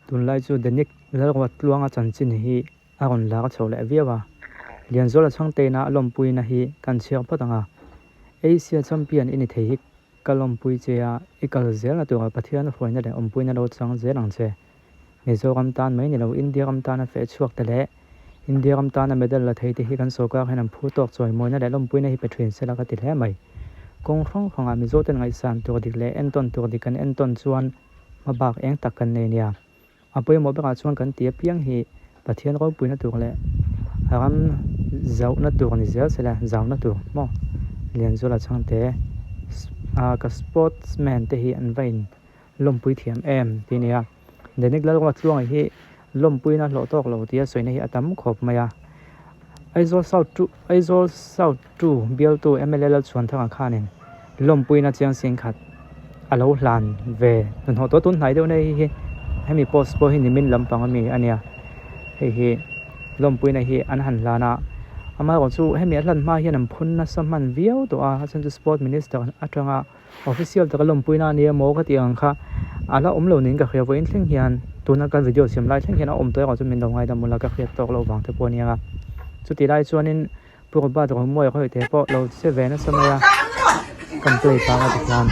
Tunlai chu Denic Lalruattluanga chanchin hi a rawn lar chho leh viau a, Lianzuala Chhangteina a lawmpuina hi kan chhiar phawt ang a. Asia Champion i ni thei hi ka lawmpui che a, i kal zelna tura Pathian hruaina leh awmpuina lo chang zel ang che. Mizoram tan mai ni lo India ram tana feh chhuak te leh India ram tana medal la thei te hi kan sorkar hian an phur tawk chawimawina leh lawmpuina hi pe thin sela ka ti hle mai. Kawng hrang hrangah Mizoten ngaihsan tur dik leh entawn tur dik kan entawn chuan hmabak eng tak kan nei nia. A pawimawh berah chuan kan ti apiang hi Pathian ropuina tur leh ram zauhna tur ni zel sela, zauna tur maw? Lianzuala Chhangte, Ka sportsman te hi an va in lawmpui thiam em tih a ni a. Denic Lalruatluanga hi lawmpuina hlawh tawk lo tia sawina hi a tam khawp mai a. Aizawl South two Aizawl South two bialtu mla Lalchhuanthanga khanin lawmpuina chiang sing khat a lo hlan ve hnahnawh tawh tun hnai deuh na hei hi hemi post pawh hi nimin lampang ami a nia hei hi lawmpuina hi an han hlan a amaherawhchu hemi a hlan hma hian an phun nasa hman viau tawh a a chhan chu sport minister atanga Official taka lawmpuina a nia maw ka tih ang kha a la awm lo niin ka hria vawiin thleng hian tuna ka video siam lai thleng hian a awm tawh erawh chu min lo ngaidam ula ka hriat tawk loh vang te pawh a nia chutih lai chuanin Pu Robert Romuai hawi te pawh lo che ve nasa mai a kan play pang a ti hian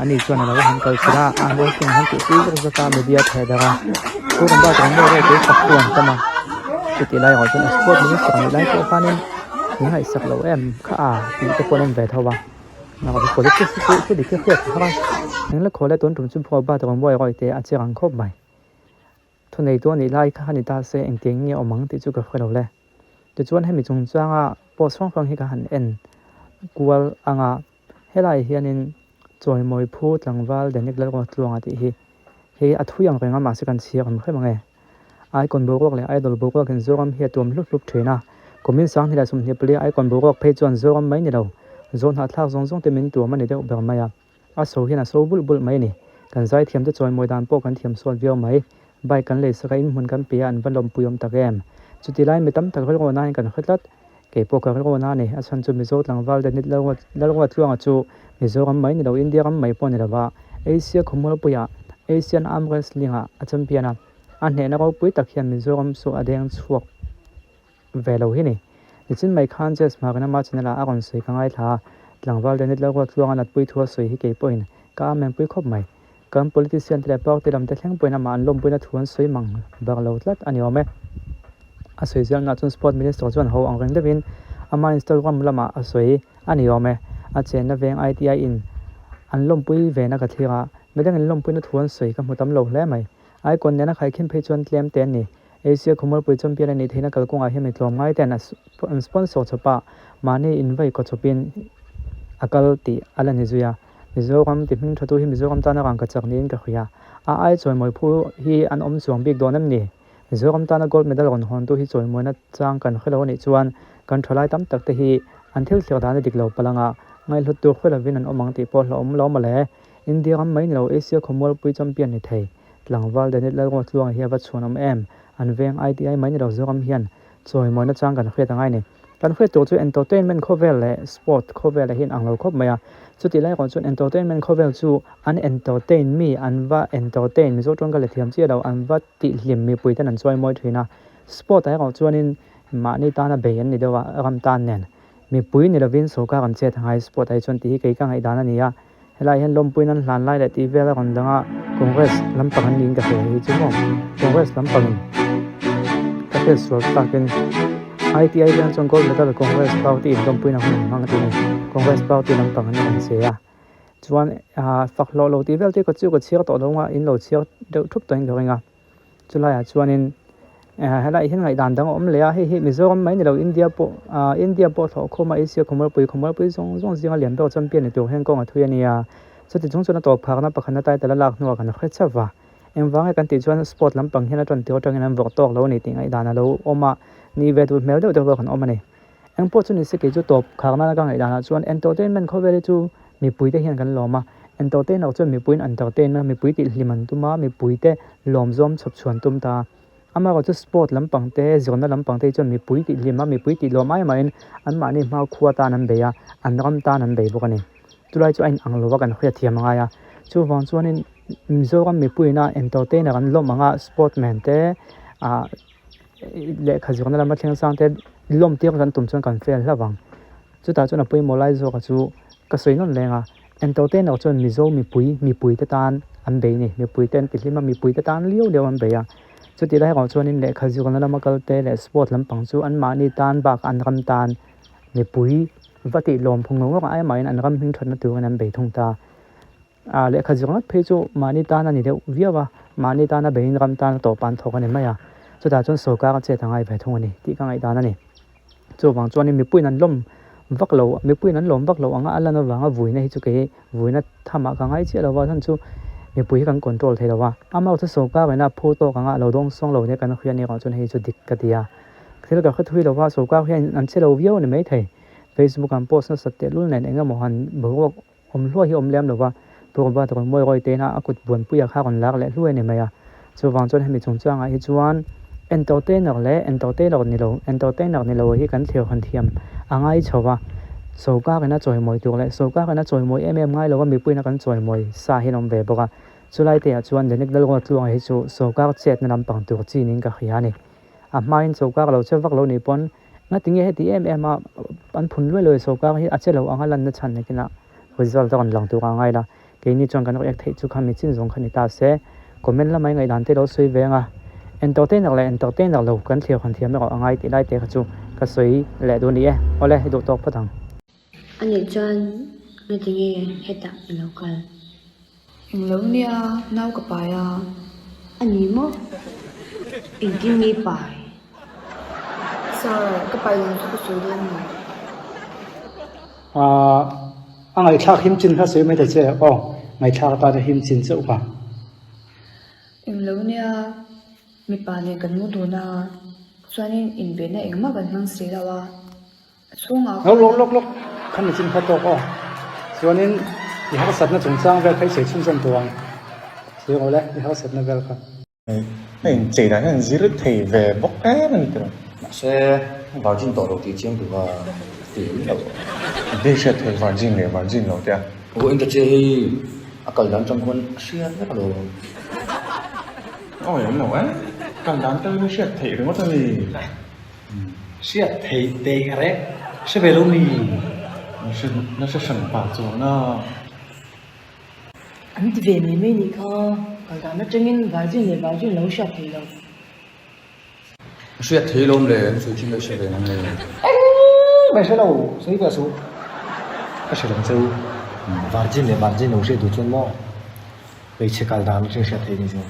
ani chuan a lo han kal chilh a a waiting han tih pui zawk zawk a media theh darh a Pu Robert Romuai erawh chu fak tu an tam a chutih lai erawh chuan a sport minister nih lai pawh khanin min ngaihsak loh em kha a tih te pawh an awm ve tho a. Politics hi chu thu dik hi hriat a har a, engla khawl e tun tum chu phuah bat rawn buai rawih teh a che rang khawp mai. Thuneitu a nih lai kha ni ta se engtiang nge awm ang tih chu ka hre lo le. Tichuan hemi chungchanga post hrang hrang hi ka han en kual ang a, helai hianin Chawimawi Phu Tlangval Denic Lalruatluanga tih hi hei a thui ang reng a mahse kan chhiar ang hrem ang e. Icon boruak leh Idol boruakin Zoram hi a tuam hlup hlup thin a, kumin 2024 Icon boruak phei chuan Zoram mai ni lo, Zawhnahthlak zawng zawng te min tuam a ni deuh ber mai a, a so hian a so bulh bulh mai a ni. Kan zaithiam te chawimawi dan pawh kan thiam sual viau mai, bike kan lei sak a inhmun kan pe a an va lawmpui awm tak em. Chuti lai mi tam tak rilru nain kan hre tlat, kei pawh ka rilru na a ni, a chhan chu Mizo tlangval Danit Lalruatluanga chu Mizoram mai ni lo India ram mai pawh ni lova Asia khawmualpuiah Asian Arm Wrestling-ah a champion a. A hnehna ropui tak hian Mizoram chu a deng chhuak ve lo hi ni. Nichin mai khan Jazz Hmarina ma channel ah a rawn sawi ka ngaithla a, tlangval Danit Lalruatluanga natpui thu a sawi hi kei pawhin ka amenpui khawp mai. Kan politician te leh party lam te thleng pawhin amah an lawmpuina thu an sawi mang ber lo tlat a ni awm e. A sawi zelna chuan Sport Minister chuan ho ang reng deuhin ama Instagram lamah a sawi a ni awm e. A chenna veng ITI in an lawmpui vena ka thlir a, midangin lawmpuina thu an sawi ka hmu tam lo hle mai. Icon nena khaikhin phei chuan tlem te an ni. Asia khawmualpui champion a nih theihna kalkawngah hian mi tlawmngai ten an sponsor chawp a, mahni invai kaw chawpin a kal tih a la ni zui a. Mizoram ti hming thatu hi Mizoram tana rangka chak niin ka hria. A ai chawimawi phu hi an awm chuang bik dawn em ni? Mizoram tana gold medal rawn hawntu hi chawimawina chang kan hre lo a nih chuan kan thalai tam tak te hi an thil thlir dan a dik lo palh anga ngaihhlut tur hre lovin an awm ang tih pawh hlauhawm lo mawle. India ram mai ni lo Asia khawmualpui champion ni thei tlangval Danit Lalruatluanga hi a va chhuan awm em? An veng ITI mai ni lo Zoram hian chawimawina chang kan hriat a ngai ni. Kan hriat tur chu entertainment khawvel leh sport khawvel ah hian ang lo khawp mai a, chutih lai erawh chuan entertainment khawvel chu an entertain mi an va entertain Mizo tawng ka la thiam chiah lo an va tihhlim mipui ten an chawimawi thin a, sport ah erawh chuanin mahni tana bei an ni deuh a ram tan nen mipui ni lovin sorkar an chet a ngai sport ah hi chuan tih hi kei ka ngaihdan a ni a. Helai hian lawmpuiin an hlan lai leh tih vel a rawn dang a, Congress lampang an niin ka hria hi chu maw? Congress lampangin ka hriat sual takin ITI veng chuan gold medal Congress party in lawmpuiin a hun an hmang a ti a ni. Congress party lampang an rawn che a, chuan fak hlawh lo tih vel te ka chu ka chhiar tawh lo ang a, in lo chhiar deuh thup tawhin ka ring a. Chulaiah chuanin helaiah hian ngaihdan dang a awm leh a, hei hi Mizoram mai ni lo India pawh ah India pawh thlawh khawm a Asia khawmualpui khawmualpui zawng zawng zinga lian ber champion ni tur hian kawng a thui a nia. Chuti chung chuan a tawp pharna pakhatna title a lak hnuah kan hre chauh va. Engvang nge kan tih chuan sport lampang hian a tan tir atangin an vawrh tawk lo a ni tih ngaihdan a lo awm a, ni ve tur hmel deuh deuh pawh kan awm a ni. Eng pawh chu ni se kei chu tawp kharna ka ngaihdanah chuan entertainment khawvel hi chu mipui te hian kan lawm a, entertain loh chuan mipuiin entertain a, mipui tih hlim an tum a, mipui te lawm zawm chhawp chhuan tum ta a. Amaherawh chu sport lampang te, zirna lampang te hi chuan mipui tih hlim a, mipui tih lawm ai mahin anmahni hmakhua tan an bei a, an ram tan an bei bawk a ni. Chulai chu a inang lo va kan hriat thiam a ngai a, chuvang chuanin. Mizoram mipuiina entertainer an lawm ang a, sportman te ah lehkha zirna lama thleng sang te lawm tir kan tum chuan kan fail hlauh ang. Chutah chuan a pawimawh lai zawk a chu ka sawi nawn leng a, entertainer chuan Mizo mipui mipui te tan an bei a ni, mipui te an ti hlim a, mipui te tan liau liau an bei a. Chutih lai erawh chuanin lehkha zirna lama kal te leh sport lampang chu anmahni tan bak an ram tan mipui va tih lawm phung ngawr ngawr ai mahin an ram hming thatna turin an bei thung ta. Ah lehkha zir ngawt phei chu mahni tan a ni deuh viau a, mahni tana beiin ram tan a tawp an thawk a ni mai a, chutah chuan sorkar a chet a ngai ve thung a ni tih ka ngaihdan a ni. Chuvang chuanin mipuiin an lawm vak lo, mipuiin an lawm vak lo anga a lan avanga vuina hi chu kei vuina thamah ka ngai chiah lo va, chhan chu mipui hi kan control thei lo va, amah chu sorkar ina phur tawk anga a lo dawng sawng lo nia kan hria nih erawh chuan hei chu dik ka ti a, thil ka hre thui lo va, sorkar hian an che lo viau a ni maithei, Facebook an post nasat tehlul nen eng emaw han boruak Awm hluai hi awm lem lo va, Pu Robert rawn mawi rawi tein a a kut buanpuia kha rawn lar leh hluai a ni mai a. Chuvang chuan hemi chungchangah hi chuan entertainer leh entertainer ni lo, entertainer ni lo hi kan thlir hawn thiam a ngai chho va. Sorkarin a chawimawi tur leh sorkarin a chawimawi em em ngai lo va, mipuiin a kan chawimawi sa hi an awm ve bawk a. Chulai te ah chuan Denic Lalruatluanga hi chu sorkar chetna lampang tur chi niin ka hria a ni. A hmain sorkar lo che vak lo nih pawn Ngati nge heti em em a an phun luai luai sorkar hi a che lo ang a lanna chhan nakinah result a rawn lang tur a ngai la. Keini chuan kan react theih chu kha mi chin zawng kha ni ta se. Comment lama i ngaihdan te lo sawi ve ang a. Entertainer leh entertainer lo kan thlir hawn thiam erawh a ngai tih lai te kha chu ka sawi leh duh ni e. Awle i duh tawk phawt ang. Anih chuan ngati nge hetah i lo kal? Englo nia nau ka pai a. A ni maw? Engtin nge i pai? Sir, ka pai dan chu ka sawi dawn ni. Ahh, a ngaihthlak him chin kha sawi mai ta che aw, ngaihthlak atana him chin chauh ka. Englo nia mipa nen kan mu dun a, chuanin invenna engmah kan hmang si lo a. A chhungah Lawk lawk lawk lawk kha mi chin kha tawk aw. Chuanin i harsatna chungchang vel kha i sawi chhunzawm tawh ang. Sawi rawh le, i harsatna vel kha. A inchei dan hian zir thei ve bawk em a ni tawh. Mahse, virgin tawh lo tih chiang duh a ti em lo. Engtin hriat thei virgin leh virgin lo te a? Aw eng ta che hei a kal dan tang khawn a hriat vek alo. Awi em lo e, kal dan tangin a hriat theih ringawt a ni. Hriat theih teh reng hre ve lo mi? Na hre hran pah chuan a. An ti ve mai mai nih kha, kal dan atangin virgin leh virgin lo hriat theih loh. Hriat thei lawm le, an sawi thin leh hre ve nang le. Engmah hre lo, sawi ve suh. Ka hre lo cheu, virgin leh virgin lo hriat duh chuan maw? Hmeichhe kal dan atang hriat theih ni chu.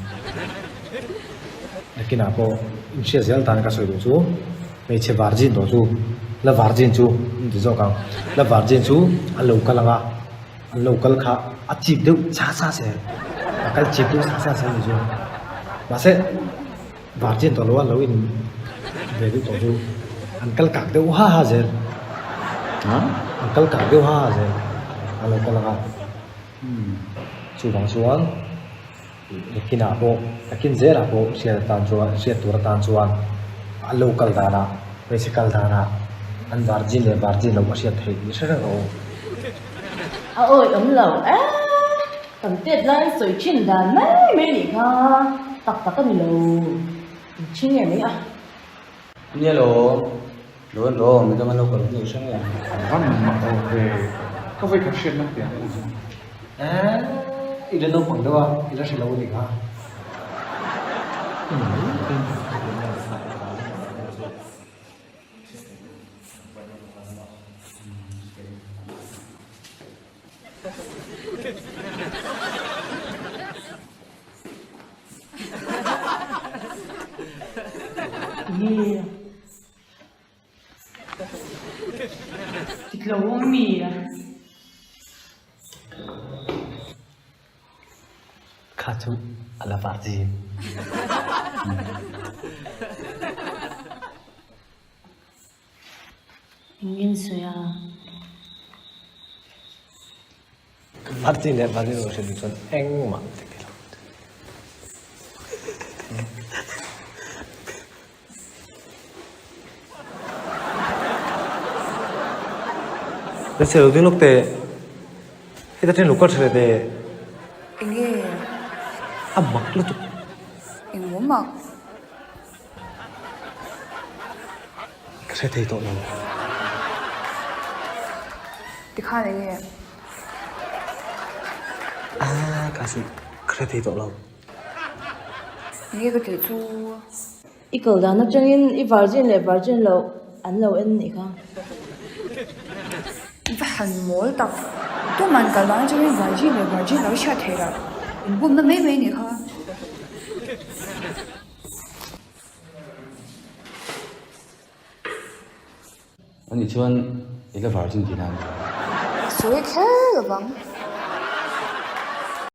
Nakinah pawh inhriat zel dan ka sawi duh chu hmeichhe virgin tawh chu la virgin chu an ti zawk ang. La virgin chu an lo kal ang a, an lo kal kha a chip deuh sa sa zel, a kal chip deuh sa sa zel ni chu. Mahse virgin tawh lo a lo in ve deuh tawh chu an kal kak deuh ha ha zel, an kal kak deuh ha ha zel an lo kal ang a. Chuvang chuan nakinah pawh, nakin zelah pawh hriat atan chuan, hriat tur atan chuan a lo kal danah, hmeichhe kal danah an virgin leh virgin loh a hriat theih tih hre reng rawh u. A awi awm lo e, kan tet lai sawi thin dan mai mai nih kha tak tak a ni lo, inchhing em mai a. Nia lo, lo en rawh, midang an lo kal hnu hrang em? Van mak lo ve, ka vawi khat hriatna piah a ni chu. Eeh, i la naupang deuh a, i la hre lo a ni kha. Nge dik lo awm mi a? Kha chu a la var zim. Engin sawi a? Martin leh Vanilo hre duh chuan engmah ti ti lo. Hmeichhe lo ding lawk teh, heta then lo kal tha leh teh. Enge? A mak lutuk. Engmaw mak? Ka hre thei tawh lo. Tikhan eng nge? Aaa ka si, ka hre thei tawh lo. Eng nge ka tih chu? I kal dan atangin i virgin leh virgin loh an lo en nih kha. I va han mawl tak. Tuman kal dan atangin virgin leh virgin lo hriat theih loh. Inbumna mai mai nih kha. Ani chuan i la virgin tih nan. Sawi kher lovang.